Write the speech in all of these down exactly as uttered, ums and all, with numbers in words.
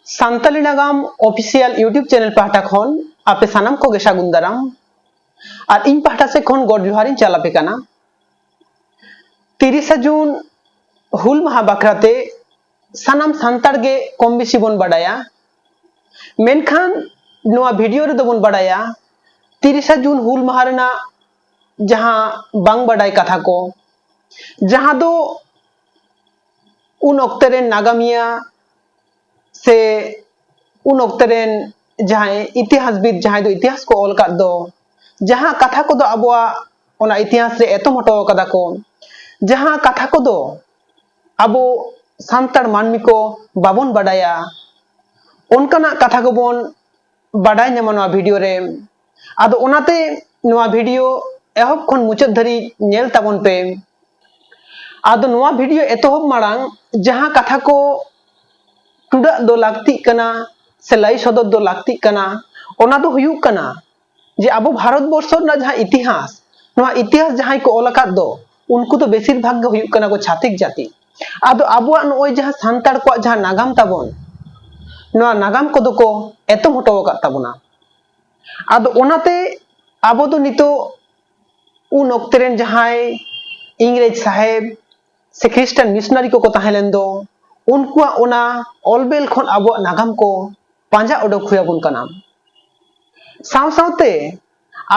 ᱥᱟᱱᱛᱟᱞᱤ ᱱᱟᱜᱟᱢ official YouTube channel ᱯᱟᱦᱴᱟ ᱠᱷᱚᱱ ᱟᱯᱮ ᱥᱟᱱᱟᱢ ᱠᱚᱜᱮ ᱥᱟᱹᱜᱩᱱ ᱫᱟᱨᱟᱢ᱾ ᱟᱨ ᱤᱧ ᱯᱟᱦᱴᱟ ᱥᱮᱫ ᱠᱷᱚᱱ ᱜᱚᱰ ᱡᱚᱦᱟᱨᱤᱧ ᱪᱟᱞ ᱟᱯᱮ ᱠᱟᱱᱟ᱾ ᱛᱤᱨᱤᱥᱟ ᱡᱩᱱ ᱦᱩᱞ ᱢᱟᱦᱟ ᱵᱟᱠᱷᱨᱟ ᱛᱮ ᱥᱟᱱᱟᱢ ᱥᱟᱱᱛᱟᱲ ᱜᱮ ᱠᱚᱢ ᱵᱮᱥᱤ ᱵᱚᱱ ᱵᱟᱰᱟᱭᱟ᱾ ᱢᱮᱱᱠᱷᱟᱱ ᱱᱚᱣᱟ ᱵᱷᱤᱰᱤᱭᱳ ᱨᱮᱫᱚ ᱵᱚᱱ ᱵᱟᱰᱟᱭᱟ ᱛᱤᱨᱤᱥᱟ ᱡᱩᱱ ᱦᱩᱞ ᱢᱟᱦᱟ ᱨᱮᱱᱟᱜ ᱡᱟᱦᱟᱸ ᱵᱟᱝ ᱵᱟᱰᱟᱭ ᱠᱟᱛᱷᱟ ᱠᱚ, ᱡᱟᱦᱟᱸ ᱫᱚ ᱩᱱ ᱚᱠᱛᱮ ᱨᱮᱱ ᱱᱟᱜᱟᱢᱤᱭᱟᱹ ᱥᱮ ᱩᱱ ᱚᱠᱛᱮ ᱨᱮᱱ ᱡᱟᱦᱟᱸᱭ ᱤᱛᱤᱦᱟᱥᱵᱤᱫ, ᱡᱟᱦᱟᱸᱭ ᱫᱚ ᱤᱛᱤᱦᱟᱥ ᱠᱚ ᱚᱞ ᱟᱠᱟᱫ ᱫᱚ, ᱡᱟᱦᱟᱸ ᱠᱟᱛᱷᱟ ᱠᱚᱫᱚ ᱟᱵᱚᱣᱟᱜ ᱚᱱᱟ ᱤᱛᱤᱦᱟᱥ ᱨᱮ ᱮᱛᱚᱢ ᱦᱚᱴᱚ ᱟᱠᱟᱫᱟ ᱠᱚ, ᱡᱟᱦᱟᱸ ᱠᱟᱛᱷᱟ ᱠᱚᱫᱚ ᱟᱵᱚ ᱥᱟᱱᱛᱟᱲ ᱢᱟᱹᱱᱢᱤ ᱠᱚ ᱵᱟᱵᱚᱱ ᱵᱟᱰᱟᱭᱟ, ᱚᱱᱠᱟᱱᱟᱜ ᱠᱟᱛᱷᱟ ᱠᱚᱵᱚᱱ ᱵᱟᱰᱟᱭ ᱧᱟᱢᱟ ᱱᱚᱣᱟ ᱵᱷᱤᱰᱤᱭᱳ ᱨᱮ᱾ ᱟᱫᱚ ᱚᱱᱟᱛᱮ ᱱᱚᱣᱟ ᱵᱷᱤᱰᱤᱭᱳ ᱮᱦᱚᱵ ᱠᱷᱚᱱ ᱢᱩᱪᱟᱹᱫ ᱫᱷᱟᱹᱨᱤᱡ ᱧᱮᱞ ᱛᱟᱵᱚᱱ ᱯᱮ᱾ ᱟᱫᱚ ᱱᱚᱣᱟ ᱵᱷᱤᱰᱤᱭᱳ ᱮᱛᱚᱦᱚᱵ ᱢᱟᱲᱟᱝ ᱡᱟᱦᱟᱸ ᱠᱟᱛᱷᱟ ᱠᱚ ᱴᱩᱰᱟᱹᱜ ᱫᱚ ᱞᱟᱹᱠᱛᱤᱜ ᱠᱟᱱᱟ ᱥᱮ ᱞᱟᱹᱭ ᱥᱚᱫᱚᱨ ᱫᱚ ᱞᱟᱹᱠᱛᱤᱜ ᱠᱟᱱᱟ, ᱚᱱᱟ ᱫᱚ ᱦᱩᱭᱩᱜ ᱠᱟᱱᱟ ᱡᱮ ᱟᱵᱚ ᱵᱷᱟᱨᱚᱛ ᱵᱚᱨᱥᱚ ᱨᱮᱱᱟᱜ ᱡᱟᱦᱟᱸ ᱤᱛᱤᱦᱟᱥ, ᱱᱚᱣᱟ ᱤᱛᱤᱦᱟᱥ ᱡᱟᱦᱟᱸᱭ ᱠᱚ ᱚᱞ ᱟᱠᱟᱫ ᱫᱚ, ᱩᱱᱠᱩ ᱫᱚ ᱵᱮᱥᱤᱨ ᱵᱷᱟᱜᱽ ᱜᱮ ᱦᱩᱭᱩᱜ ᱠᱟᱱᱟ ᱠᱚ ᱪᱷᱟᱹᱛᱤᱠ ᱡᱟᱹᱛᱤ᱾ ᱟᱫᱚ ᱟᱵᱚᱣᱟᱜ ᱱᱚᱜᱼᱚᱭ ᱡᱟᱦᱟᱸ ᱥᱟᱱᱛᱟᱲ ᱠᱚᱣᱟᱜ ᱡᱟᱦᱟᱸ ᱱᱟᱜᱟᱢ ᱛᱟᱵᱚᱱ, ᱱᱚᱣᱟ ᱱᱟᱜᱟᱢ ᱠᱚᱫᱚ ᱠᱚ ᱮᱛᱚᱢ ᱦᱚᱴᱚ ᱟᱠᱟᱫ ᱛᱟᱵᱚᱱᱟ᱾ ᱟᱫᱚ ᱚᱱᱟᱛᱮ ᱟᱵᱚ ᱫᱚ ᱱᱤᱛᱚᱜ ᱩᱱ ᱚᱠᱛᱮ ᱨᱮᱱ ᱡᱟᱦᱟᱸᱭ ᱤᱝᱨᱮᱡᱽ ᱥᱟᱦᱮᱵᱽ ᱥᱮ ᱠᱷᱨᱤᱥᱴᱟᱱ ᱢᱤᱥᱚᱱᱟᱨᱤ ᱠᱚᱠᱚ ᱛᱟᱦᱮᱸ ᱞᱮᱱ ᱫᱚ, ᱩᱱᱠᱩᱣᱟᱜ ᱚᱱᱟ ᱚᱞ ᱵᱮᱞ ᱠᱷᱚᱱ ᱟᱵᱚᱣᱟᱜ ᱱᱟᱜᱟᱢ ᱠᱚ ᱯᱟᱸᱡᱟ ᱚᱰᱚᱠ ᱦᱩᱭ ᱟᱵᱚᱱ ᱠᱟᱱᱟ᱾ ᱥᱟᱶ ᱥᱟᱶᱛᱮ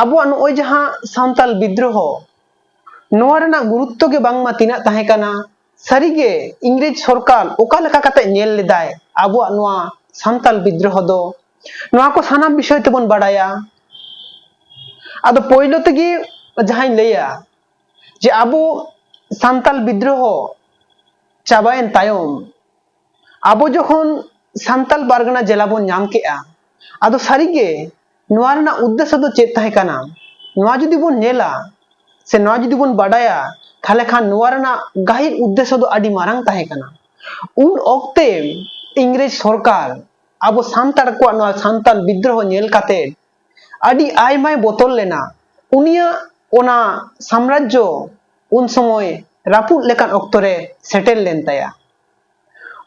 ᱟᱵᱚᱣᱟᱜ ᱱᱚᱜᱼᱚᱭ ᱡᱟᱦᱟᱸ ᱥᱟᱱᱛᱟᱞ ᱵᱤᱫᱽᱨᱳᱦᱚ, ᱱᱚᱣᱟ ᱨᱮᱱᱟᱜ ᱜᱩᱨᱩᱛᱛᱚ ᱜᱮ ᱵᱟᱝᱢᱟ ᱛᱤᱱᱟᱹᱜ ᱛᱟᱦᱮᱸ ᱠᱟᱱᱟ, ᱥᱟᱹᱨᱤᱜᱮ ᱤᱝᱨᱮᱡᱽ ᱥᱚᱨᱠᱟᱨ ᱚᱠᱟ ᱞᱮᱠᱟ ᱠᱟᱛᱮ ᱧᱮᱞ ᱞᱮᱫᱟᱭ ᱟᱵᱚᱣᱟᱜ ᱱᱚᱣᱟ ᱥᱟᱱᱛᱟᱞ ᱵᱤᱫᱽᱨᱳᱦᱚ ᱫᱚ, ᱱᱚᱣᱟ ᱠᱚ ᱥᱟᱱᱟᱢ ᱵᱤᱥᱚᱭ ᱛᱮᱵᱚᱱ ᱵᱟᱰᱟᱭᱟ᱾ ᱟᱫᱚ ᱯᱳᱭᱞᱳ ᱛᱮᱜᱮ ᱡᱟᱦᱟᱸᱧ ᱞᱟᱹᱭᱟ ᱡᱮ ᱟᱵᱚ ᱥᱟᱱᱛᱟᱞ ᱵᱤᱫᱽᱨᱳᱦᱚ ᱪᱟᱵᱟᱭᱮᱱ ᱛᱟᱭᱚᱢ ᱟᱵᱚ ᱡᱚᱠᱷᱚᱱ ᱥᱟᱱᱛᱟᱞ ᱯᱟᱨᱜᱟᱱᱟ ᱡᱮᱞᱟ ᱵᱚᱱ ᱧᱟᱢ ᱠᱮᱜᱼᱟ, ᱟᱫᱚ ᱥᱟᱹᱨᱤᱜᱮ ᱱᱚᱣᱟ ᱨᱮᱱᱟᱜ ᱩᱫᱽᱫᱮᱥᱥᱚ ᱫᱚ ᱪᱮᱫ ᱛᱟᱦᱮᱸ ᱠᱟᱱᱟ? ᱱᱚᱣᱟ ᱡᱩᱫᱤ ᱵᱚᱱ ᱧᱮᱞᱟ ᱥᱮ ᱱᱚᱣᱟ ᱡᱩᱫᱤ ᱵᱚᱱ ᱵᱟᱰᱟᱭᱟ, ᱛᱟᱦᱞᱮ ᱠᱷᱟᱱ ᱱᱚᱣᱟ ᱨᱮᱱᱟᱜ ᱜᱟᱹᱦᱤᱨ ᱩᱫᱽᱫᱮᱥᱥᱚ ᱫᱚ ᱟᱹᱰᱤ ᱢᱟᱨᱟᱝ ᱛᱟᱦᱮᱸ ᱠᱟᱱᱟ᱾ ᱩᱱ ᱚᱠᱛᱮ ᱤᱝᱨᱮᱡᱽ ᱥᱚᱨᱠᱟᱨ ᱟᱵᱚ ᱥᱟᱱᱛᱟᱲ ᱠᱚᱣᱟᱜ ᱱᱚᱣᱟ ᱥᱟᱱᱛᱟᱞ ᱵᱤᱫᱽᱨᱳᱦᱚ ᱧᱮᱞ ᱠᱟᱛᱮ ᱟᱹᱰᱤ ᱟᱭᱢᱟᱭ ᱵᱚᱛᱚᱨ ᱞᱮᱱᱟ᱾ ᱩᱱᱤᱭᱟᱜ ᱚᱱᱟ ᱥᱟᱢᱨᱟᱡᱽᱡᱚ ᱩᱱ ᱥᱚᱢᱚᱭ ᱨᱟᱹᱯᱩᱫ ᱞᱮᱠᱟᱱ ᱚᱠᱛᱚ ᱨᱮ ᱥᱮᱴᱮᱨ ᱞᱮᱱ ᱛᱟᱭᱟ᱾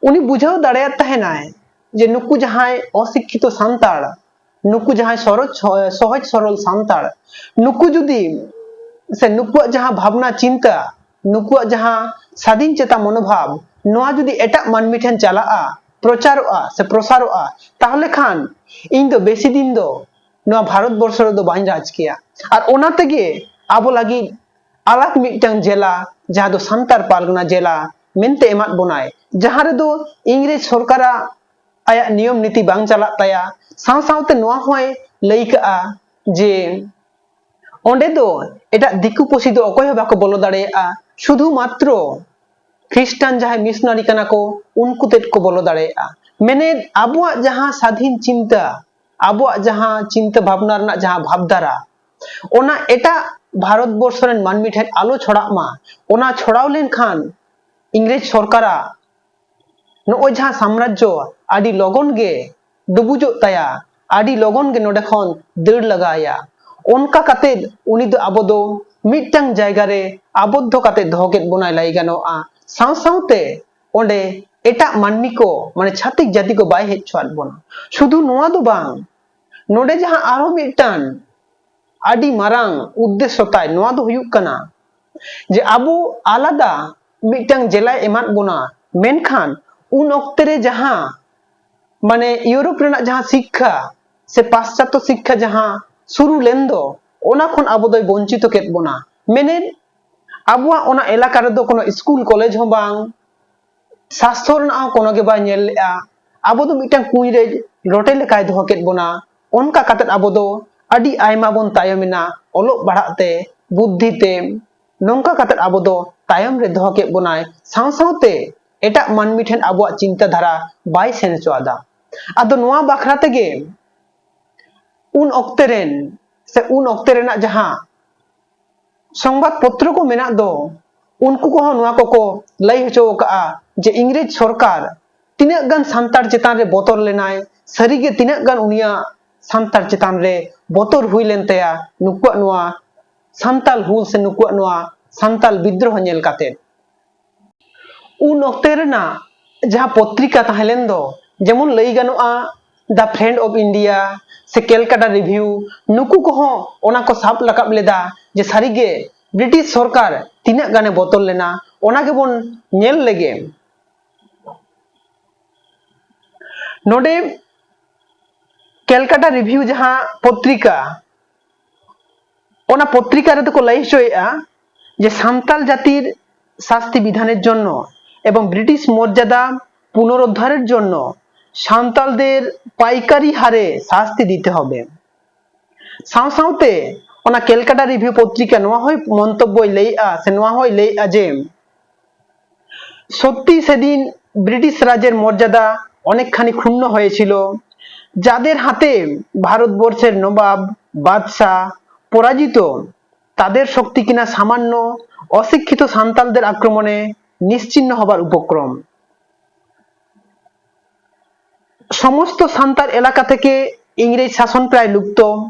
ᱩᱱᱤ ᱵᱩᱡᱷᱟᱹᱣ ᱫᱟᱲᱮᱭᱟᱫ ᱛᱟᱦᱮᱱᱟᱭ ᱡᱮ ᱱᱩᱠᱩ ᱡᱟᱦᱟᱸᱭ ᱚᱥᱤᱠᱠᱷᱤᱛᱚ ᱥᱟᱱᱛᱟᱲ, ᱱᱩᱠᱩ ᱡᱟᱦᱟᱸᱭ ᱥᱚᱨᱚᱡ, ᱥᱚᱦᱚᱡ ᱥᱚᱨᱚᱞ ᱥᱟᱱᱛᱟᱲ, ᱱᱩᱠᱩ ᱡᱩᱫᱤ, ᱥᱮ ᱱᱩᱠᱩᱣᱟᱜ ᱡᱟᱦᱟᱸ ᱵᱷᱟᱵᱽᱱᱟ ᱪᱤᱱᱛᱟᱹ, ᱱᱩᱠᱩᱣᱟᱜ ᱡᱟᱦᱟᱸ ᱥᱟᱫᱷᱤᱱ ᱪᱮᱛᱟ ᱢᱚᱱᱳᱵᱷᱟᱵᱽ, ᱱᱚᱣᱟ ᱡᱩᱫᱤ ᱮᱴᱟᱜ ᱢᱟᱹᱱᱢᱤ ᱴᱷᱮᱱ ᱪᱟᱞᱟᱜᱼᱟ, ᱯᱨᱚᱪᱟᱨᱚᱜᱼᱟ ᱥᱮ ᱯᱨᱚᱥᱟᱨᱚᱜᱼᱟ, ᱛᱟᱦᱚᱞᱮ ᱠᱷᱟᱱ ᱤᱧ ᱫᱚ ᱵᱮᱥᱤ ᱫᱤᱱ ᱫᱚ ᱱᱚᱣᱟ ᱵᱷᱟᱨᱚᱛ ᱵᱚᱨᱥᱚ ᱨᱮᱫᱚ ᱵᱟᱹᱧ ᱨᱟᱡᱽ ᱠᱮᱭᱟ᱾ ᱟᱨ ᱚᱱᱟ ᱛᱮᱜᱮ ᱟᱵᱚ ᱞᱟᱹᱜᱤᱫ ᱟᱞᱟᱜᱽ ᱢᱤᱫᱴᱟᱝ ᱡᱮᱞᱟ, ᱡᱟᱦᱟᱸ ᱫᱚ ᱥᱟᱱᱛᱟᱲ ᱯᱟᱨᱜᱟᱱᱟ ᱡᱮᱞᱟ ᱢᱮᱱᱛᱮ ᱮᱢᱟᱫ ᱵᱚᱱᱟᱭ, ᱡᱟᱦᱟᱸ ᱨᱮᱫᱚ ᱤᱝᱨᱮᱡᱽ ᱥᱚᱨᱠᱟᱨᱟᱜ ᱟᱭᱟᱜ ᱱᱤᱭᱚᱢ ᱱᱤᱛᱤ ᱵᱟᱝ ᱪᱟᱞᱟᱜ ᱛᱟᱭᱟ᱾ ᱥᱟᱶ ᱥᱟᱶᱛᱮ ᱱᱚᱣᱟ ᱦᱚᱸᱭ ᱞᱟᱹᱭ ᱠᱟᱜᱼᱟ ᱡᱮ ᱚᱸᱰᱮ ᱫᱚ ᱮᱴᱟᱜ ᱫᱤᱠᱩ ᱯᱩᱥᱤ ᱫᱚ ᱚᱠᱚᱭ ᱦᱚᱸ ᱵᱟᱠᱚ ᱵᱚᱞᱚ ᱫᱟᱲᱮᱭᱟᱜᱼᱟ, ᱥᱩᱫᱷᱩ ᱢᱟᱛᱨᱚ ᱠᱷᱨᱤᱥᱴᱟᱱ ᱡᱟᱦᱟᱸᱭ ᱢᱤᱥᱱᱟᱨᱤ ᱠᱟᱱᱟ ᱠᱚ, ᱩᱱᱠᱩ ᱛᱮᱫ ᱠᱚ ᱵᱚᱞᱚ ᱫᱟᱲᱮᱭᱟᱜᱼᱟ᱾ ᱢᱮᱱᱮᱫ, ᱟᱵᱚᱣᱟᱜ ᱡᱟᱦᱟᱸ ᱥᱟᱫᱷᱤᱱ ᱪᱤᱱᱛᱟᱹ, ᱟᱵᱚᱣᱟᱜ ᱡᱟᱦᱟᱸ ᱪᱤᱱᱛᱟᱹ ᱵᱷᱟᱵᱽᱱᱟ ᱨᱮᱱᱟᱜ ᱡᱟᱦᱟᱸ ᱵᱷᱟᱵᱽᱫᱷᱟᱨᱟ, ᱚᱱᱟ ᱮᱴᱟᱜ ᱵᱷᱟᱨᱚᱛ ᱵᱚᱨᱥᱚ ᱨᱮᱱ ᱢᱟᱹᱱᱢᱤ ᱴᱷᱮᱱ ᱟᱞᱚ ᱪᱷᱚᱲᱟᱜ ᱢᱟ᱾ ᱚᱱᱟ ᱪᱷᱚᱲᱟᱣ ᱞᱮᱱᱠᱷᱟᱱ ᱤᱝᱨᱮᱡᱽ ᱥᱚᱨᱠᱟᱨᱟᱜ ᱱᱚᱜᱼᱚᱭ ᱡᱟᱦᱟᱸ ᱥᱟᱢᱨᱟᱡᱽᱡᱚ ᱟᱹᱰᱤ ᱞᱚᱜᱚᱱ ᱜᱮ ᱰᱩᱵᱩᱡᱚᱜ ᱛᱟᱭᱟ, ᱟᱹᱰᱤ ᱞᱚᱜᱚᱱ ᱜᱮ ᱱᱚᱰᱮ ᱠᱷᱚᱱ ᱫᱟᱹᱲ ᱞᱟᱜᱟᱭᱟ᱾ ᱚᱱᱠᱟ ᱠᱟᱛᱮᱫ ᱩᱱᱤ ᱫᱚ ᱟᱵᱚ ᱫᱚ ᱢᱤᱫᱴᱟᱝ ᱡᱟᱭᱜᱟ ᱨᱮ ᱟᱵᱚᱫᱽᱫᱷᱚ ᱠᱟᱛᱮᱫ ᱫᱚᱦᱚ ᱠᱮᱫ ᱵᱚᱱᱟᱭ ᱞᱟᱹᱭ ᱜᱟᱱᱚᱜᱼᱟ᱾ ᱥᱟᱶ ᱥᱟᱶᱛᱮ ᱚᱸᱰᱮ ᱮᱴᱟᱜ ᱢᱟᱹᱱᱢᱤ ᱠᱚ, ᱢᱟᱱᱮ ᱪᱷᱟᱹᱛᱤᱠ ᱡᱟᱹᱛᱤ ᱠᱚ ᱵᱟᱭ ᱦᱮᱡ ᱦᱚᱪᱚᱣᱟᱫ ᱵᱚᱱᱟ᱾ ᱥᱩᱫᱷᱩ ᱱᱚᱣᱟ ᱫᱚ ᱵᱟᱝ, ᱱᱚᱰᱮ ᱡᱟᱦᱟᱸ ᱟᱨᱦᱚᱸ ᱢᱤᱫᱴᱟᱝ ᱟᱹᱰᱤ ᱢᱟᱨᱟᱝ ᱩᱫᱽᱫᱮᱥᱥᱚ ᱛᱟᱭ, ᱱᱚᱣᱟ ᱫᱚ ᱦᱩᱭᱩᱜ ᱠᱟᱱᱟ ᱡᱮ ᱟᱵᱚ ᱟᱞᱟᱫᱟ ᱢᱤᱫᱴᱟᱝ ᱡᱮᱞᱟᱭ ᱮᱢᱟᱫ ᱵᱚᱱᱟ, ᱢᱮᱱᱠᱷᱟᱱ ᱩᱱ ᱚᱠᱛᱮ ᱨᱮ ᱡᱟᱦᱟᱸ, ᱢᱟᱱᱮ ᱤᱭᱩᱨᱳᱯ ᱨᱮᱱᱟᱜ ᱡᱟᱦᱟᱸ ᱥᱤᱠᱠᱷᱟ ᱥᱮ ᱯᱟᱥᱪᱟᱛᱛᱚ ᱥᱤᱠᱠᱷᱟ ᱡᱟᱦᱟᱸ ᱥᱩᱨᱩ ᱞᱮᱱ ᱫᱚ, ᱚᱱᱟ ᱠᱷᱚᱱ ᱟᱵᱚ ᱫᱚᱭ ᱵᱚᱧᱪᱤᱛᱚ ᱠᱮᱫ ᱵᱚᱱᱟ᱾ ᱢᱮᱱᱮᱫ, ᱟᱵᱚᱣᱟᱜ ᱚᱱᱟ ᱮᱞᱟᱠᱟ ᱨᱮᱫᱚ ᱠᱳᱱᱳ ᱥᱠᱩᱞ ᱠᱚᱞᱮᱡᱽ ᱦᱚᱸ ᱵᱟᱝ, ᱥᱟᱥᱛᱷᱚ ᱨᱮᱱᱟᱜ ᱦᱚᱸ ᱠᱳᱱᱳ ᱜᱮ ᱵᱟᱭ ᱧᱮᱞ ᱞᱮᱜᱼᱟ᱾ ᱟᱵᱚ ᱫᱚ ᱢᱤᱫᱴᱟᱝ ᱠᱩᱧ ᱨᱮ ᱨᱚᱴᱮ ᱞᱮᱠᱟᱭ ᱫᱚᱦᱚ ᱠᱮᱫ ᱵᱚᱱᱟ᱾ ᱚᱱᱠᱟ ᱠᱟᱛᱮᱫ ᱟᱵᱚ ᱫᱚ ᱟᱹᱰᱤ ᱟᱭᱢᱟ ᱵᱚᱱ ᱛᱟᱭᱚᱢᱮᱱᱟ ᱚᱞᱚᱜ ᱯᱟᱲᱦᱟᱜ ᱛᱮ, ᱵᱩᱫᱽᱫᱷᱤ ᱛᱮ᱾ ᱱᱚᱝᱠᱟ ᱠᱟᱛᱮᱫ ᱟᱵᱚ ᱫᱚ ᱛᱟᱭᱚᱢ ᱨᱮ ᱫᱚᱦᱚ ᱠᱮᱫ ᱵᱚᱱᱟᱭ, ᱥᱟᱶ ᱥᱟᱶᱛᱮ ᱮᱴᱟᱜ ᱢᱟᱹᱱᱢᱤ ᱴᱷᱮᱱ ᱟᱵᱚᱣᱟᱜ ᱪᱤᱱᱛᱟᱹ ᱫᱷᱟᱨᱟ ᱵᱟᱭ ᱥᱮᱱ ᱦᱚᱪᱚᱣᱟᱫᱟ᱾ ᱟᱫᱚ ᱱᱚᱣᱟ ᱵᱟᱠᱷᱨᱟ ᱛᱮᱜᱮ ᱩᱱ ᱚᱠᱛᱮ ᱨᱮᱱ, ᱥᱮ ᱩᱱ ᱚᱠᱛᱮ ᱨᱮᱱᱟᱜ ᱡᱟᱦᱟᱸ ᱥᱚᱝᱵᱟᱫ ᱯᱚᱛᱨᱚ ᱠᱚ ᱢᱮᱱᱟᱜ ᱫᱚ, ᱩᱱᱠᱩ ᱠᱚᱦᱚᱸ ᱱᱚᱣᱟ ᱠᱚᱠᱚ ᱞᱟᱹᱭ ᱦᱚᱪᱚ ᱟᱠᱟᱫᱼᱟ ᱡᱮ ᱤᱝᱨᱮᱡᱽ ᱥᱚᱨᱠᱟᱨ ᱛᱤᱱᱟᱹᱜ ᱜᱟᱱ ᱥᱟᱱᱛᱟᱲ ᱪᱮᱛᱟᱱ ᱨᱮ ᱵᱚᱛᱚᱨ ᱞᱮᱱᱟᱭ, ᱥᱟᱹᱨᱤᱜᱮ ᱛᱤᱱᱟᱹᱜ ᱜᱟᱱ ᱩᱱᱤᱭᱟᱜ ᱥᱟᱱᱛᱟᱲ ᱪᱮᱛᱟᱱ ᱨᱮ ᱵᱚᱛᱚᱨ ᱦᱩᱭ ᱞᱮᱱ ᱛᱟᱭᱟ ᱱᱩᱠᱩᱣᱟᱜ ᱱᱚᱣᱟ ᱥᱟᱱᱛᱟᱞ ᱦᱩᱞ ᱥᱮ ᱱᱩᱠᱩᱣᱟᱜ ᱱᱚᱣᱟ ᱥᱟᱱᱛᱟᱞ ᱵᱤᱫᱽᱨᱳᱦᱚ ᱧᱮᱞ ᱠᱟᱛᱮ᱾ ᱩᱱ ᱚᱠᱛᱮ ᱨᱮᱱᱟᱜ ᱡᱟᱦᱟᱸ ᱯᱚᱛᱨᱤᱠᱟ ᱛᱟᱦᱮᱸ ᱞᱮᱱ ᱫᱚ, ᱡᱮᱢᱚᱱ ᱞᱟᱹᱭ ᱜᱟᱱᱚᱜᱼᱟ, The Friend of India ᱥᱮ Calcutta Review, ᱱᱩᱠᱩ ᱠᱚᱦᱚᱸ ᱚᱱᱟ ᱠᱚ ᱥᱟᱵ ᱨᱟᱠᱟᱵ ᱞᱮᱫᱟ ᱡᱮ ᱥᱟᱹᱨᱤᱜᱮ ᱵᱨᱤᱴᱤᱥ ᱥᱚᱨᱠᱟᱨ ᱛᱤᱱᱟᱹᱜ ᱜᱟᱱᱮ ᱵᱚᱛᱚᱨ ᱞᱮᱱᱟ᱾ ᱚᱱᱟ ᱜᱮᱵᱚᱱ ᱧᱮᱞ ᱞᱮᱜᱮ᱾ ᱱᱚᱰᱮ Calcutta Review ᱡᱟᱦᱟᱸ ᱯᱚᱛᱨᱤᱠᱟ, ᱚᱱᱟ ᱯᱚᱛᱨᱤᱠᱟ ᱨᱮᱫᱚ ᱠᱚ ᱞᱟᱹᱭ ᱦᱚᱪᱚᱭᱮᱫᱼᱟ ᱡᱮ ᱥᱟᱱᱛᱟᱲ ᱡᱟᱹᱛᱤᱨ শাস্তি বিধানের জন্য এবং ব্রিটিশ মর্যাদা পুনরুদ্ধারের জন্য সাঁওতালদের পাইকারি হারে শাস্তি দিতে হবে। ᱥᱟᱶ ᱥᱟᱶᱛᱮ ᱚᱱᱟ Calcutta Review ᱯᱚᱛᱨᱤᱠᱟ ᱱᱚᱣᱟ ᱦᱚᱸᱭ ᱢᱚᱱᱛᱚᱵᱵᱚᱭ ᱞᱟᱹᱭᱮᱫᱼᱟ ᱥᱮ ᱱᱚᱣᱟ ᱦᱚᱸᱭ ᱞᱟᱹᱭᱮᱫᱼᱟ ᱡᱮ সত্যি সেদিন ব্রিটিশ রাজের মর্যাদা অনেকখানি ক্ষুণ্ণ হয়েছিল। যাদের হাতে ভারতবর্ষের নবাব, বাদশাহ পরাজিত, তাদের শক্তি কিনা সামান্য অশিক্ষিত সান্তালদের আক্রমণে নিশ্চিহ্ন হবার উপক্রম। সমস্ত সান্তাল এলাকা থেকে ইংরেজ শাসন প্রায় লুপ্ত,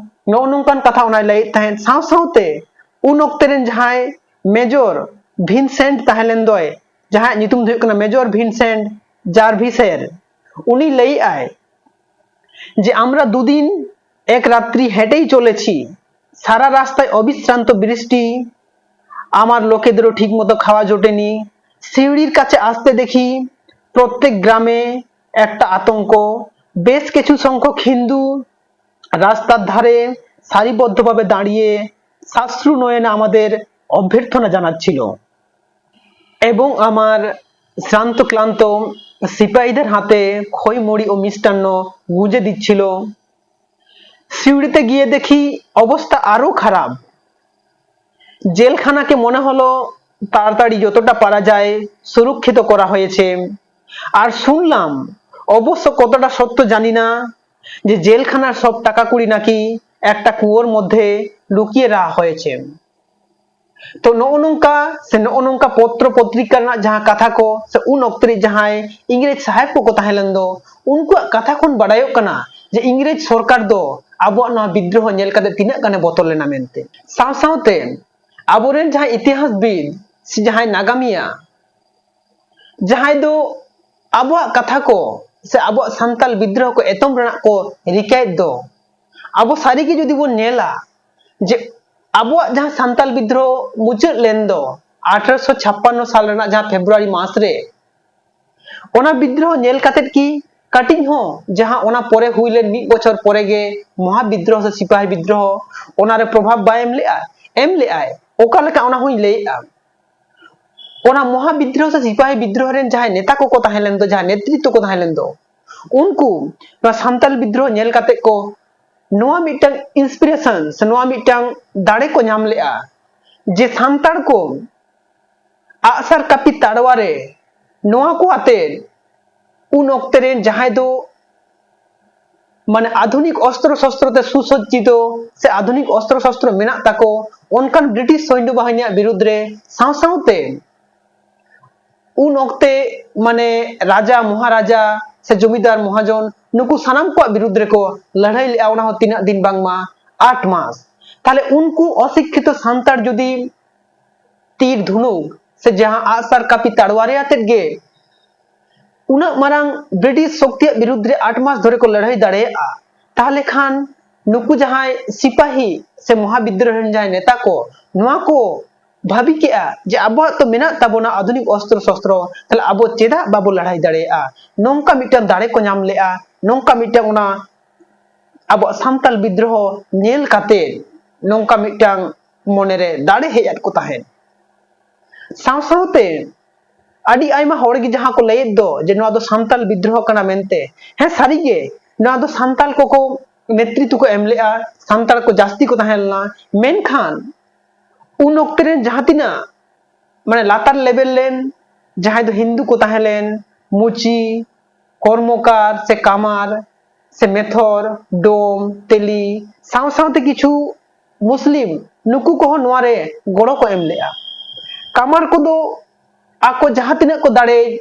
ᱱᱚᱜᱼᱚ ᱱᱚᱝᱠᱟᱱ ᱠᱟᱛᱷᱟ ᱚᱱᱟᱭ ᱞᱟᱹᱭᱮᱫ ᱛᱟᱦᱮᱸᱫ᱾ ᱥᱟᱶ ᱥᱟᱶᱛᱮ ᱩᱱ ᱚᱠᱛᱮ ᱨᱮᱱ ᱡᱟᱦᱟᱸᱭ ᱢᱮᱡᱚᱨ ᱵᱷᱤᱱᱥᱮᱱᱴ ᱛᱟᱦᱮᱸ ᱞᱮᱱ ᱫᱚᱭ, ᱡᱟᱦᱟᱸᱭᱟᱜ ᱧᱩᱛᱩᱢ ᱫᱚ ᱦᱩᱭᱩᱜ ᱠᱟᱱᱟ ᱢᱮᱡᱚᱨ ᱵᱷᱤᱱᱥᱮᱱᱴ ᱡᱟᱨᱵᱷᱤᱥᱮᱨ, ᱩᱱᱤ ᱞᱟᱹᱭᱮᱫᱼᱟᱭ ᱡᱮ আমরা দুদিন এক রাত্রি হেঁটেই চলেছি, সারা রাস্তায় অবিশ্রান্ত বৃষ্টি, আমার লোকেদেরও ঠিক মতো খাওয়া জোটেনি। সিউড়ির কাছে আসতে দেখি প্রত্যেক গ্রামে একটা আতঙ্ক। বেশ কিছু সংখ্যক হিন্দু রাস্তার ধারে সারিবদ্ধভাবে দাঁড়িয়ে সাশ্রু নয়নে আমাদের অভ্যর্থনা জানাচ্ছিল। এবং আমার শ্রান্ত ক্লান্ত সিপাহীদের হাতে খই মুড়ি ও মিষ্টান্ন গুঁজে দিচ্ছিল। সিউড়িতে গিয়ে দেখি অবস্থা আরো খারাপ। জেলখানাকে মনে হলো তাড়াতাড়ি যতটা পারা যায় সুরক্ষিত করা হয়েছে। আর শুনলাম, অবশ্য কতটা সত্য জানি না, যে জেলখানার সব টাকা কড়ি নাকি একটা কুয়োর মধ্যে লুকিয়ে রাখা হয়েছে। ᱛᱚ ᱱᱚᱜᱼᱚ ᱱᱚᱝᱠᱟ ᱥᱮ ᱱᱚᱜᱼᱚ ᱱᱚᱝᱠᱟ ᱯᱚᱛᱨᱚ ᱯᱚᱛᱨᱤᱠᱟ ᱨᱮᱱᱟᱜ ᱡᱟᱦᱟᱸ ᱠᱟᱛᱷᱟ ᱠᱚ ᱥᱮ ᱩᱱ ᱚᱠᱛᱮ ᱨᱮ ᱡᱟᱦᱟᱸᱭ ᱤᱝᱨᱮᱡᱽ ᱥᱟᱦᱮᱵᱽ ᱠᱚᱠᱚ ᱛᱟᱦᱮᱸ ᱞᱮᱱ ᱫᱚ, ᱩᱱᱠᱩᱣᱟᱜ ᱠᱟᱛᱷᱟ ᱠᱷᱚᱱ ᱵᱟᱰᱟᱭᱚᱜ ᱠᱟᱱᱟ ᱡᱮ ᱤᱝᱨᱮᱡᱽ ᱥᱚᱨᱠᱟᱨ ᱫᱚ ᱟᱵᱚᱣᱟᱜ ᱱᱚᱣᱟ ᱵᱤᱫᱽᱨᱳᱦᱚ ᱧᱮᱞ ᱠᱟᱛᱮ ᱛᱤᱱᱟᱹᱜ ᱜᱟᱱᱮ ᱵᱚᱛᱚᱨ ᱞᱮᱱᱟ ᱢᱮᱱᱛᱮ᱾ ᱥᱟᱶ ᱥᱟᱶᱛᱮ ᱟᱵᱚᱨᱮᱱ ᱡᱟᱦᱟᱸᱭ ᱤᱛᱤᱦᱟᱥᱵᱤᱫ ᱥᱮ ᱡᱟᱦᱟᱸᱭ ᱱᱟᱜᱟᱢᱤᱭᱟᱹ, ᱡᱟᱦᱟᱸᱭ ᱫᱚ ᱟᱵᱚᱣᱟᱜ ᱠᱟᱛᱷᱟ ᱠᱚ ᱥᱮ ᱟᱵᱚᱣᱟᱜ ᱥᱟᱱᱛᱟᱞ ᱵᱤᱫᱽᱨᱳᱦᱚ ᱠᱚ ᱮᱛᱚᱢ ᱨᱮᱱᱟᱜ ᱠᱚ ᱨᱤᱠᱟᱹᱭᱮᱫ ᱫᱚ, ᱟᱵᱚ ᱥᱟᱹᱨᱤᱜᱮ ᱡᱩᱫᱤ ᱵᱚᱱ ᱧᱮᱞᱟ ᱡᱮ ᱟᱵᱚᱣᱟᱜ ᱡᱟᱦᱟᱸ ᱥᱟᱱᱛᱟᱞ ᱵᱤᱫᱽᱨᱳᱦᱚ ᱢᱩᱪᱟᱹᱫ ᱞᱮᱱ ᱫᱚ ᱟᱴᱷᱨᱚᱥᱚ ᱪᱷᱟᱯᱯᱟᱱᱱᱚ ᱥᱟᱞ ᱨᱮᱱᱟᱜ ᱡᱟᱦᱟᱸ ᱯᱷᱮᱵᱽᱨᱩᱣᱟᱨᱤ ᱢᱟᱥ ᱨᱮ, ᱚᱱᱟ ᱵᱤᱫᱽᱨᱳᱦᱚ ᱧᱮᱞ ᱠᱟᱛᱮᱫ ᱠᱤ ᱠᱟᱹᱴᱤᱡ ᱦᱚᱸ, ᱡᱟᱦᱟᱸ ᱚᱱᱟ ᱯᱚᱨᱮ ᱦᱩᱭ ᱞᱮᱱ ᱢᱤᱫ ᱵᱚᱪᱷᱚᱨ ᱯᱚᱨᱮ ᱜᱮ ᱢᱚᱦᱟ ᱵᱤᱫᱽᱨᱳᱦᱚ ᱥᱮ ᱥᱤᱯᱟᱦᱤ ᱵᱤᱫᱽᱨᱳᱦᱚ, ᱚᱱᱟᱨᱮ ᱯᱨᱚᱵᱷᱟᱵᱽ ᱵᱟᱭ ᱮᱢ ᱞᱮᱜᱼᱟ? ᱮᱢ ᱞᱮᱜᱼᱟᱭ᱾ ᱚᱠᱟ ᱞᱮᱠᱟ, ᱚᱱᱟ ᱦᱚᱸᱧ ᱞᱟᱹᱭᱮᱜᱼᱟ᱾ ᱚᱱᱟ ᱢᱚᱦᱟ ᱵᱤᱫᱽᱨᱳᱦᱚ ᱥᱮ ᱥᱤᱯᱟᱦᱤ ᱵᱤᱫᱽᱨᱳᱦᱚ ᱨᱮᱱ ᱡᱟᱦᱟᱸᱭ ᱱᱮᱛᱟ ᱠᱚᱠᱚ ᱛᱟᱦᱮᱸ ᱞᱮᱱ ᱫᱚ, ᱡᱟᱦᱟᱸᱭ ᱱᱮᱛᱨᱤᱛᱛᱚ ᱠᱚ ᱛᱟᱦᱮᱸ ᱞᱮᱱ ᱫᱚ, ᱩᱱᱠᱩ ᱱᱚᱣᱟ ᱥᱟᱱᱛᱟᱞ ᱵᱤᱫᱽᱨᱳᱦᱚ ᱧᱮᱞ ᱠᱟᱛᱮ ᱠᱚ ᱱᱚᱣᱟ ᱢᱤᱫᱴᱟᱝ inspiration ᱥᱮ ᱱᱚᱣᱟ ᱢᱤᱫᱴᱟᱝ ᱫᱟᱲᱮ ᱠᱚ ᱧᱟᱢ ᱞᱮᱜᱼᱟ ᱡᱮ ᱥᱟᱱᱛᱟᱲ ᱠᱚ ᱟᱜᱼᱥᱟᱨ ᱠᱟᱹᱯᱤ ᱛᱟᱲᱣᱟ ᱨᱮ ᱱᱚᱣᱟ ᱠᱚ ᱟᱛᱮ ᱩᱱ ᱚᱠᱛᱮ ᱨᱮᱱ ᱡᱟᱦᱟᱸᱭ ᱫᱚ ᱢᱟᱱᱮ ᱟᱫᱷᱩᱱᱤᱠ ᱚᱥᱛᱨᱚ ᱥᱚᱥᱛᱨᱚ ᱛᱮ ᱥᱩᱥᱚᱡᱡᱤᱛᱚ ᱥᱮ ᱟᱫᱷᱩᱱᱤᱠ ᱚᱥᱛᱨᱚ ᱥᱚᱥᱛᱨᱚ ᱢᱮᱱᱟᱜ ᱛᱟᱠᱚ ᱚᱱᱠᱟᱱ ᱵᱨᱤᱴᱤᱥ ᱥᱚᱭᱱᱚ ᱵᱟᱦᱤᱱᱤᱭᱟᱜ ᱵᱤᱨᱩᱫᱽ ᱨᱮ ᱥᱟᱶ ᱥᱟᱶᱛᱮ ᱩᱱ ᱚᱠᱛᱮ ᱢᱟᱱᱮ ᱨᱟᱡᱟ ᱢᱚᱦᱟᱨᱟᱡᱟ ᱥᱮ ᱡᱚᱢᱤᱫᱟᱨ ᱢᱚᱦᱟᱡᱚᱱ ᱱᱩᱠᱩ ᱥᱟᱱᱟᱢ ᱠᱚᱣᱟᱜ ᱵᱤᱨᱩᱫᱽ ᱨᱮᱠᱚ ᱞᱟᱹᱲᱦᱟᱹᱭ ᱞᱮᱜᱼᱟ᱾ ᱚᱱᱟ ᱦᱚᱸ ᱛᱤᱱᱟᱹᱜ ᱫᱤᱱ? ᱵᱟᱝᱢᱟ ᱟᱴ ᱢᱟᱥ᱾ ᱛᱟᱦᱞᱮ ᱩᱱᱠᱩ ᱚᱥᱤᱠᱠᱷᱤᱛᱚ ᱥᱟᱱᱛᱟᱲ ᱡᱩᱫᱤ ᱛᱤᱨ ᱫᱷᱩᱱᱩᱠ ᱥᱮ ᱡᱟᱦᱟᱸ ᱟᱜᱼᱥᱟᱨ ᱠᱟᱹᱯᱤ ᱛᱟᱲᱣᱟᱨᱤ ᱟᱛᱮᱫ ᱜᱮ ᱩᱱᱟᱹᱜ ᱢᱟᱨᱟᱝ ᱵᱨᱤᱴᱤᱥ ᱥᱚᱠᱛᱤᱭᱟᱜ ᱵᱤᱨᱩᱫᱽ ᱨᱮ ᱟᱴ ᱢᱟᱥ ᱫᱷᱚᱨᱮ ᱠᱚ ᱞᱟᱹᱲᱦᱟᱹᱭ ᱫᱟᱲᱮᱭᱟᱜᱼᱟ, ᱛᱟᱦᱞᱮ ᱠᱷᱟᱱ ᱱᱩᱠᱩ ᱡᱟᱦᱟᱸᱭ ᱥᱤᱯᱟᱦᱤ ᱥᱮ ᱢᱚᱦᱟ ᱵᱤᱫᱽᱨᱳᱦᱤ ᱨᱮᱱ ᱡᱟᱦᱟᱸᱭ ᱱᱮᱛᱟ ᱠᱚ ᱱᱚᱣᱟ ᱠᱚ ᱵᱷᱟᱹᱵᱤ ᱠᱮᱜᱼᱟ ᱡᱮ ᱟᱵᱚᱣᱟᱜ ᱛᱚ ᱢᱮᱱᱟᱜ ᱛᱟᱵᱚᱱᱟ ᱟᱫᱷᱩᱱᱤᱠ ᱚᱥᱛᱨᱚ ᱥᱚᱥᱛᱨᱚ, ᱛᱟᱦᱞᱮ ᱟᱵᱚ ᱪᱮᱫᱟᱜ ᱵᱟᱵᱚ ᱞᱟᱹᱲᱦᱟᱹᱭ ᱫᱟᱲᱮᱭᱟᱜᱼᱟ? ᱱᱚᱝᱠᱟ ᱢᱤᱫᱴᱟᱝ ᱫᱟᱲᱮ ᱠᱚ ᱧᱟᱢ ᱞᱮᱜᱼᱟ, ᱱᱚᱝᱠᱟ ᱢᱤᱫᱴᱟᱝ ᱚᱱᱟ ᱟᱵᱚᱣᱟᱜ ᱥᱟᱱᱛᱟᱞ ᱵᱤᱫᱽᱨᱳᱦᱚ ᱧᱮᱞ ᱠᱟᱛᱮ ᱱᱚᱝᱠᱟ ᱢᱤᱫᱴᱟᱝ ᱢᱚᱱᱮᱨᱮ ᱫᱟᱲᱮ ᱦᱮᱡ ᱟᱫ ᱠᱚ ᱛᱟᱦᱮᱸᱫ᱾ ᱥᱟᱶ ᱥᱟᱶᱛᱮ ᱟᱹᱰᱤ ᱟᱭᱢᱟ ᱦᱚᱲ ᱜᱮ ᱡᱟᱦᱟᱸ ᱠᱚ ᱞᱟᱹᱭᱮᱫ ᱫᱚ ᱡᱮ ᱱᱚᱣᱟ ᱫᱚ ᱥᱟᱱᱛᱟᱞ ᱵᱤᱫᱽᱨᱳᱦᱚ ᱠᱟᱱᱟ ᱢᱮᱱᱛᱮ, ᱦᱮᱸ ᱥᱟᱹᱨᱤᱜᱮ ᱱᱚᱣᱟ ᱫᱚ ᱥᱟᱱᱛᱟᱞ ᱠᱚᱠᱚ ᱱᱮᱛᱨᱤᱛᱛᱚ ᱠᱚ ᱮᱢ ᱞᱮᱜᱼᱟ, ᱥᱟᱱᱛᱟᱲ ᱠᱚ ᱡᱟᱹᱥᱛᱤ ᱠᱚ ᱛᱟᱦᱮᱸ ᱞᱮᱱᱟ, ᱢᱮᱱᱠᱷᱟᱱ ᱩᱱ ᱚᱠᱛᱮ ᱨᱮᱱ ᱡᱟᱦᱟᱸ ᱛᱤᱱᱟᱹᱜ ᱢᱟᱱᱮ ᱞᱟᱛᱟᱨ ᱞᱮᱵᱮᱞ ᱨᱮᱱ ᱡᱟᱦᱟᱸᱭ ᱫᱚ ᱦᱤᱱᱫᱩ ᱠᱚ ᱛᱟᱦᱮᱸ ᱞᱮᱱ, ᱢᱩᱪᱤ, ᱠᱚᱨᱢᱚᱠᱟᱨ ᱥᱮ ᱠᱟᱢᱟᱨ ᱥᱮ ᱢᱮᱛᱷᱚᱨ, ᱰᱳᱢ, ᱛᱮᱞᱤ ᱥᱟᱶ ᱥᱟᱶᱛᱮ ᱠᱤᱪᱷᱩ ᱢᱩᱥᱞᱤᱢ ᱱᱩᱠᱩ ᱠᱚᱦᱚᱸ ᱱᱚᱣᱟ ᱨᱮ ᱜᱚᱲᱚ ᱠᱚ ᱮᱢ ᱞᱮᱜᱼᱟ᱾ ᱠᱟᱢᱟᱨ ᱠᱚᱫᱚ ᱟᱠᱚ ᱡᱟᱦᱟᱸ ᱛᱤᱱᱟᱹᱜ ᱠᱚ ᱫᱟᱲᱮ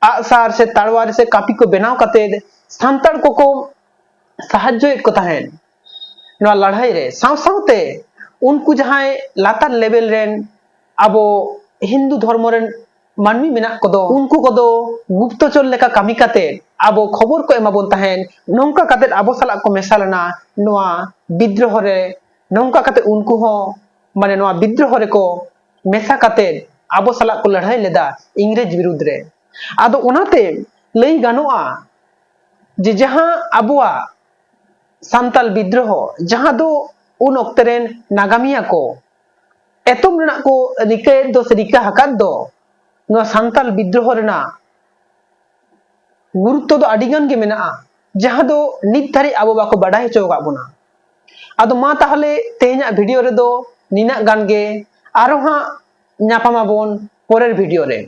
ᱟᱜᱼᱥᱟᱨ ᱥᱮ ᱛᱟᱲᱣᱟᱨᱤ ᱥᱮ ᱠᱟᱹᱯᱤ ᱠᱚ ᱵᱮᱱᱟᱣ ᱠᱟᱛᱮ ᱥᱟᱱᱛᱟᱲ ᱠᱚᱠᱚ ᱥᱟᱦᱟᱡᱽᱡᱚᱭᱮᱫ ᱠᱚ ᱛᱟᱦᱮᱸᱫ ᱱᱚᱣᱟ ᱞᱟᱹᱲᱦᱟᱹᱭ ᱨᱮ᱾ ᱥᱟᱶ ᱥᱟᱶᱛᱮ ᱩᱱᱠᱩ ᱡᱟᱦᱟᱸᱭ ᱞᱟᱛᱟᱨ ᱞᱮᱵᱮᱞ ᱨᱮᱱ ᱟᱵᱚ ᱦᱤᱱᱫᱩ ᱫᱷᱚᱨᱢᱚ ᱨᱮᱱ ᱢᱟᱹᱱᱢᱤ ᱢᱮᱱᱟᱜ ᱠᱚᱫᱚ, ᱩᱱᱠᱩ ᱠᱚᱫᱚ ᱜᱩᱯᱛᱚᱪᱚᱨ ᱞᱮᱠᱟ ᱠᱟᱹᱢᱤ ᱠᱟᱛᱮ ᱟᱵᱚ ᱠᱷᱚᱵᱚᱨ ᱠᱚ ᱮᱢᱟ ᱵᱚᱱ ᱛᱟᱦᱮᱸᱱ᱾ ᱱᱚᱝᱠᱟ ᱠᱟᱛᱮ ᱟᱵᱚ ᱥᱟᱞᱟᱜ ᱠᱚ ᱢᱮᱥᱟ ᱞᱮᱱᱟ ᱱᱚᱣᱟ ᱵᱤᱫᱽᱨᱳᱦᱚ ᱨᱮ, ᱱᱚᱝᱠᱟ ᱠᱟᱛᱮ ᱩᱱᱠᱩ ᱦᱚᱸ ᱢᱟᱱᱮ ᱱᱚᱣᱟ ᱵᱤᱫᱽᱨᱳᱦᱚ ᱨᱮᱠᱚ ᱢᱮᱥᱟ ᱠᱟᱛᱮ ᱟᱵᱚ ᱥᱟᱞᱟᱜ ᱠᱚ ᱞᱟᱹᱲᱦᱟᱹᱭ ᱞᱮᱫᱟ ᱤᱝᱨᱮᱡᱽ ᱵᱤᱨᱩᱫᱽ ᱨᱮ᱾ ᱟᱫᱚ ᱚᱱᱟᱛᱮ ᱞᱟᱹᱭ ᱜᱟᱱᱚᱜᱼᱟ ᱡᱮ ᱡᱟᱦᱟᱸ ᱟᱵᱚᱣᱟᱜ ᱥᱟᱱᱛᱟᱞ ᱵᱤᱫᱽᱨᱳᱦᱚ, ᱡᱟᱦᱟᱸ ᱫᱚ ᱩᱱ ᱚᱠᱛᱮ ᱨᱮᱱ ᱱᱟᱜᱟᱢᱤᱭᱟᱹ ᱠᱚ ᱮᱛᱚᱢ ᱨᱮᱱᱟᱜ ᱠᱚ ᱨᱤᱠᱟᱹᱭᱮᱫ ᱫᱚ ᱥᱮ ᱨᱤᱠᱟᱹ ᱟᱠᱟᱫ ᱫᱚ, ᱱᱚᱣᱟ ᱥᱟᱱᱛᱟᱞ ᱵᱤᱫᱽᱨᱳᱦᱚ ᱨᱮᱱᱟᱜ ᱜᱩᱨᱩᱛᱛᱚ ᱫᱚ ᱟᱹᱰᱤ ᱜᱟᱱ ᱜᱮ ᱢᱮᱱᱟᱜᱼᱟ, ᱡᱟᱦᱟᱸ ᱫᱚ ᱱᱤᱛ ᱫᱷᱟᱹᱨᱤᱡ ᱟᱵᱚ ᱵᱟᱠᱚ ᱵᱟᱰᱟᱭ ᱦᱚᱪᱚ ᱟᱠᱟᱫ ᱵᱚᱱᱟ᱾ ᱟᱫᱚ ᱢᱟ ᱛᱟᱦᱚᱞᱮ ᱛᱮᱦᱮᱧᱟᱜ ᱵᱷᱤᱰᱤᱭᱳ ᱨᱮᱫᱚ ᱱᱤᱱᱟᱹᱜ ᱜᱟᱱ ᱜᱮ, ᱟᱨᱚ ᱦᱟᱸᱜ ᱧᱟᱯᱟᱢ ᱟᱵᱚᱱ ᱯᱚᱨᱮᱨ ᱵᱷᱤᱰᱤᱭᱳ ᱨᱮ᱾